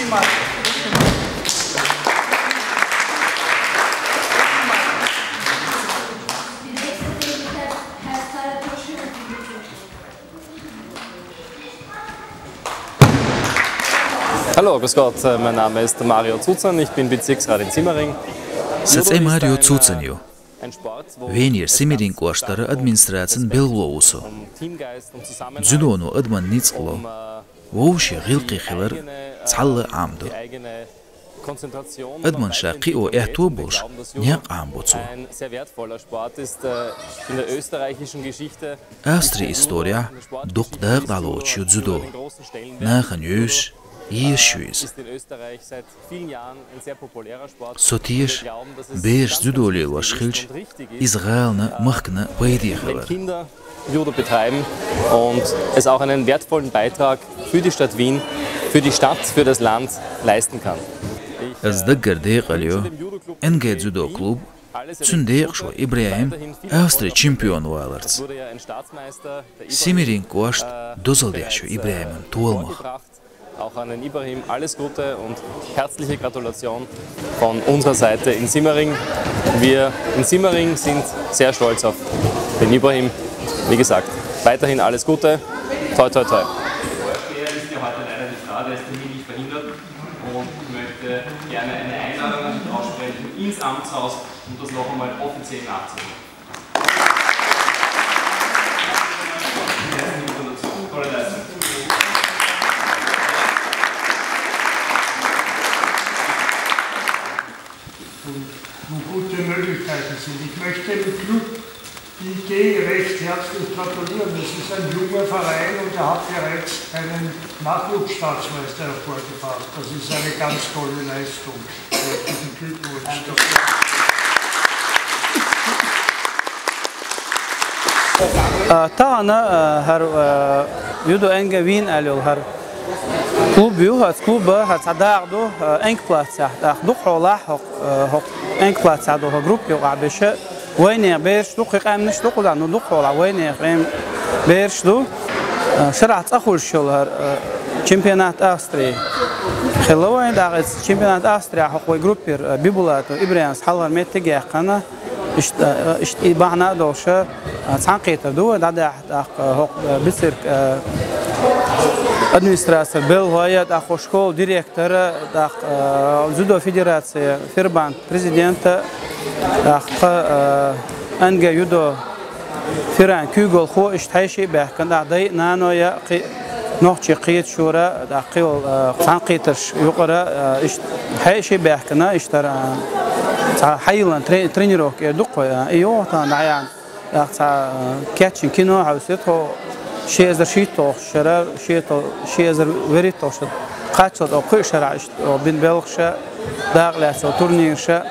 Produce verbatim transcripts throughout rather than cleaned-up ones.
Hallo, grüß Gott, äh, mein Name ist Mario Zuzan, ich bin Bezirksrat in Simmering. Сэ цӏэ Марио Цуцан ю. Венер Семирин кӏуашт тӏара администрацин белгало ва со. Дзюдоно адаман ницкъ лу. Вовши гӏиллакхе хилар цхьалла Ӏамаду. Адаман ша кхио аьттув болуш, некъ Ӏамабу цо. Австрин исторехь дукха дакъа дӏалоцуш ю дзюдо. Нахана йовзаш, езаш ю иза. Со теша, бераш дзюдо лелош хилча, иза гӏалана, махкана пайде хилар. Judo betreiben und es auch einen wertvollen Beitrag für die Stadt Wien, für die Stadt, für das Land leisten kann. Аз даггара декъал ю Н Г дзюдо клуб, цуьнан декъашхо ИбрахӀим Австрин чемпион валарца. Семирин кӀошт дозалла деш ю ИбрахӀиман толамах. Auch an den Ibrahim alles Gute und herzliche Gratulation von unserer Seite in Simmering. Wir in Simmering sind sehr stolz auf den Ibrahim. Wie gesagt, weiterhin alles Gute. Toi, toi, toi. Er ist ja heute leider nicht da, der ist terminlich verhindert. Und ich möchte gerne eine Einladung aussprechen ins Amtshaus, um das noch einmal offiziell nachzuholen. Herzliche Gratulation, tolle Leistung. Und, und gute Möglichkeiten sind. Ich möchte dem Club I G recht herzlich gratulieren. Das ist ein junger Verein und er hat bereits einen Nachwuchsstaatsmeister hervorgebracht. Das ist eine ganz tolle Leistung. Herzlichen Glückwunsch. Э, тахана, э, хӀара, э, Юдо Н Г Вин аьлла йолу хӀара клуб ю, хӀара клуба, хӀара цхьа дакъа ду, э, Н Г плацехь, тӀаккха дукха хьолахь хӀокху, э, хӀокху Н Г плацехь долу хӀара группа юкъахь беша, вайнехан бераш ду, кхин къаьмнаш ду, кхузахь, ну, дукха хьолахь вайнехан къем бераш ду. Э, шарахь цӀа хуьлуш йолу хӀара, э, чемпионат Австрии хилла вайн, тӀаккха иза чемпионат Австрияхь хӀокху вай группера, э, Бибулатов ИбрахӀимс хьалхара меттиг яьккхина. Иштта, э, иштта и бахьана а долуша, э, цхьаьнакхетар ду вай дӀадаьхьа, тӀаккха, э, хӀокху, э, бицирк, э, администрацера белхалой, тӀаккха хӀокху школан директора, тӀаккха, э, дзюдо федерацин Фербант президента, тӀаккха, э, Н Г юдо фиран куьйгалхо, иштта хьеший а баьхкина, тӀаккха дай а, наной а, кхин нохчий кхеташора, тӀаккха кхин волу, э, цхьаьнакхетарш юкъара, э, иштта хьеший а баьхкина, иштта, э, цхьа хьайиллина тре-, тренировка эр ду-кх вай, э, и йогӀу тахана дӀаяьхьна. ТӀаккха цхьа, э, кечйина кино хьовсийта тхо, ши эзар шийтталгӀачу шарахь, ши то-, ши эзар вуьрхӀитталгӀачу шарахь, кхаччалц тхо кхуьу шарахь иштта тхо бина белхаша, дакъа лаьцна турнирша.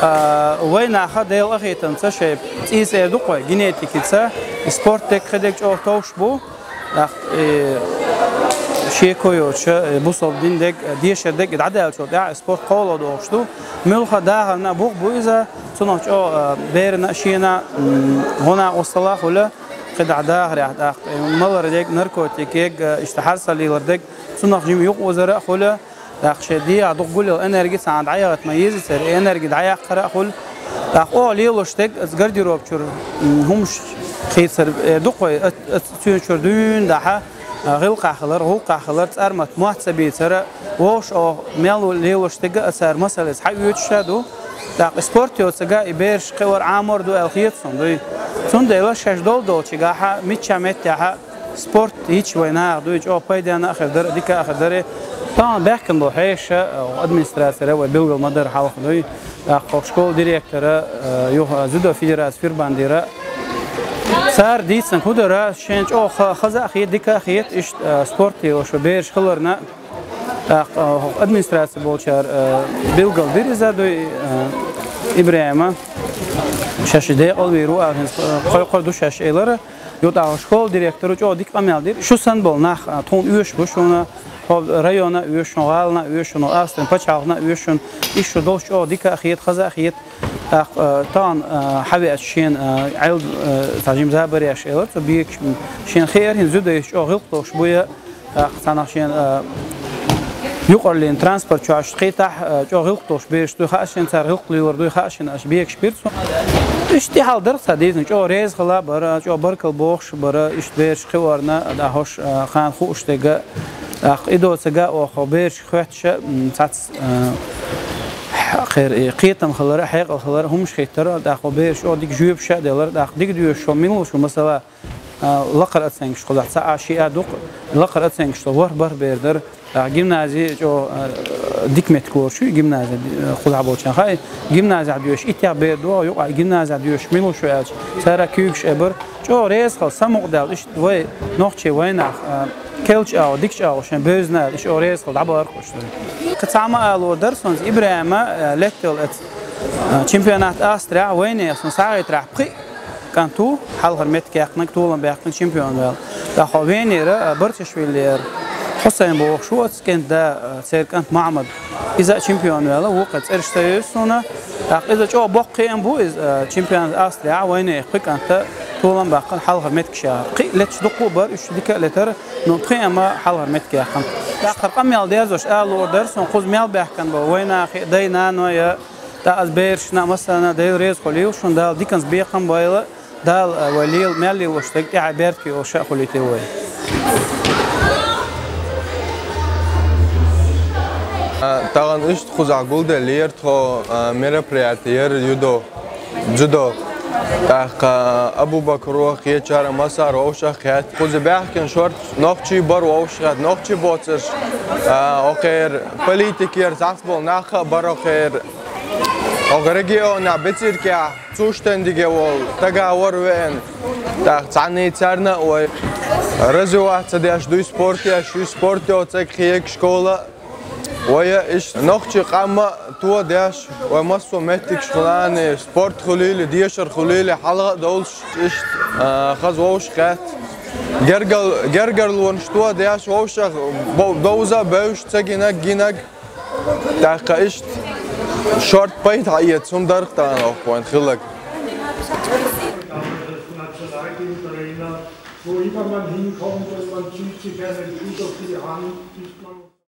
А, вай наха Делан къинхетамца шайн цӀийца эр ду-кх вай, генетикица, и спорт дерг, кхин дерг чӀогӀа товш бу. ТӀаккха, э, шеко йоцуша, э, бусалба дин дерг, э, дешар дерг, и дӀадаьллачул тӀаьхьа спорт кхоалгӀа догӀуш ду. Муьлхха дахарна а бух бу иза, цунах чӀогӀа, э, берана а, шена а, м, гӀо-накъосталла а хуьлу, кхидӀа дахарехь тӀаккха, э, малар дерг, наркотик ерг, э, иштта хьарса лелар дерг, цунах жима юкъаозар а хуьлу. ТӀаккха шайн дегӀах дукха гулъелла энерги цхьана дӀаяхийта ма еза церан, и энерги дӀаяккхар а хуьлу. ТӀаккха оха лелош дерг, аса гардероб чуьра, м, хӀумаш хийцар, э, ду-кх вай, аса, аса цуьнан чуьра дуьйна дахьа, а, гӀиллакхехь хилар, гӀуллакхехь хилар, цӀармат мотт ца бийцар а, вовшах оха мел лелош дерг а цара масалца хьаоьцуш а ду. ТӀаккха и спорт йоцург а и бераш кхиор, Ӏамор ду аьлла хета суна, дуй. Цундела шаьш долу долчуьнгахь а, миччахь меттехь а, спорт йича вай наха дуй, чӀогӀа пайденна а хир дара, дика а хир дара. Тахана баьхкина болу хьеша, э, администрацера вай билгал ма-дарра хьалха дуй. ТӀаккха хӀокху школан директора, э, юха дзюдо федерацин Фербандера. Цара дийцинарг хӀун дара, шайна чӀогӀа ха-, хаза а хета, дика а хета, иштта, э, спорт йолуш бераш хиларна. ТӀаккха, э, хӀокху администраци болчара, э, билгал дира иза дуй, э, ИбрахӀима. Шаьш декъал вийр ву аьлла, хӀинца, э, кхойкхур ду шаьш элира. Ю тӀаккха школан директора чӀогӀа дика къамел дира. Шу санна болу нах, а, тхуна оьшуш бу шуна, хӀокху района а оьшуш, шуна гӀалана а оьшуш, шуна Австрин пачхьалкхана а оьшуш шуна. Иштта шу долуш чӀогӀа дика а хета, хаза а хета. ТӀаккха, а, тахана, а, хьавеача шена, а, Ӏел, а, цхьа жима забар еш элира цу бекаш. Шена хеара хӀинца дзюдо йиша чӀогӀа гӀиллакх долуш бу я, тӀаккха цхьанхьа шена, а, Юкъарлин транспорт чу аш кхетахь, чӀо гӀилкх долуш бераш дуй хаьа шен, цара гӀилкх лелар дуй хаьа шен, аш бегаш бирцу. Иштта тӀехьал дара ца дийзна, чӀо реза хила бара, чӀо баркал бохуш бара, иштта бераш кхиорна, да хӀош, кхана хууш дега, тӀаккха и доцага охьо бераш хоьттуша, цац, кхер, кхетам хилара, хьекъал хилара, хӀумаш хеттара, тӀаккха бераш чӀо дика жоьпаш а делара, тӀаккха дика доьшуш мила ву шу, масала, лакхара оценкаш кхузахь ца а, ши а дукха, лакхара оценкаш ца ворхӀ бархӀ бер дара. ТӀаккха гимнази чӀо дика меттиг лоруш ю, гимнази кхузахь болчарна хаьа. Гимназехь доьшуш иттех бер догӀу, юкъахь гимназехь доьшуш мила ву шу аьлча, цара куьйгаш эбар. ЧӀо реза хила, самукъадаьлла, иштта вай нохчий вайнах, керлачу агӀо, дикачу агӀо шайн бевзина аьлла, иштта чӀо реза хила дӀабахара хуш ду. Кхин цхьа ма алло дара сонца, ИбрахӀима леттал эца чемпионат Австрехь вайнех сан сагӀийтарахь пхиъ кӀант ву, хьалхара меттиг яьккхинарг, толам баьккхинарг, чемпион ваьлла. ТӀаккха венера Барчашвили яра Хьусайн бохуш ву оцу кӀентан да, церан кӀант Мухьаммад. Иза а чемпион ваьлла, вукху цӀераш ца евза суна. ТӀаккха иза чӀогӀа боккха кхиам бу, иза чемпион Австрия, вайнех пхи кӀанта толам баккхар, хьалхара меттигаш яхар. Кхин а леташ дуккха а бара, уьш дика а летара, но пхиъ а ма хьалхара меттиг яьккхина. ТӀаккха къамел дезош ала луур дара суна, кхуза мел баьхкина бу вайнахи, дай, нано я, ТӀаккха ас берашна а, массарна а Дела реза хуьлийла шуна, Дала диканца бекхам а бойла, Дала вай лела, мел лелош дерг тӀаьхьа бертахь йолуш а хуьлуьйтийла вай. Тахана иштта кхузахь гулделлера тхо, мероприяти яра юдо, дзюдо. ТӀаккха Абу-Бакро, кхечара массара вовшах кхетта. Кхуза баьхкина шорта нохчий бара вовшах кхетта, нохчий боцурш, окхера политикера цхьацца болу нах а бара окхера. Оха регионехь бициркехь цу стендиге волу тагавар веана, тӀаккха цхьаьнний царна а вай. Развиваться деш дуй спорт еш, уьш спорт йоцург кхиега школа. Вай иштта нохчий къам а тодеш, вай массо а меттигаш хуьланий, спорт хуьлийла, дешар хуьлийла, хьалха а довлуш иштта, а, хаза вовшах кхетта. Гергал-, гергарлонаш тодеш, вовшах бо-, довза а бевзаш, ца гинарг гинарг. ТӀаккха иштта шорта пайда хьаэца хӀума дарх тахана оккхуьн хилларг. Wo immer man hinkommt, wenn man zieht sich an den Füßen an, ist man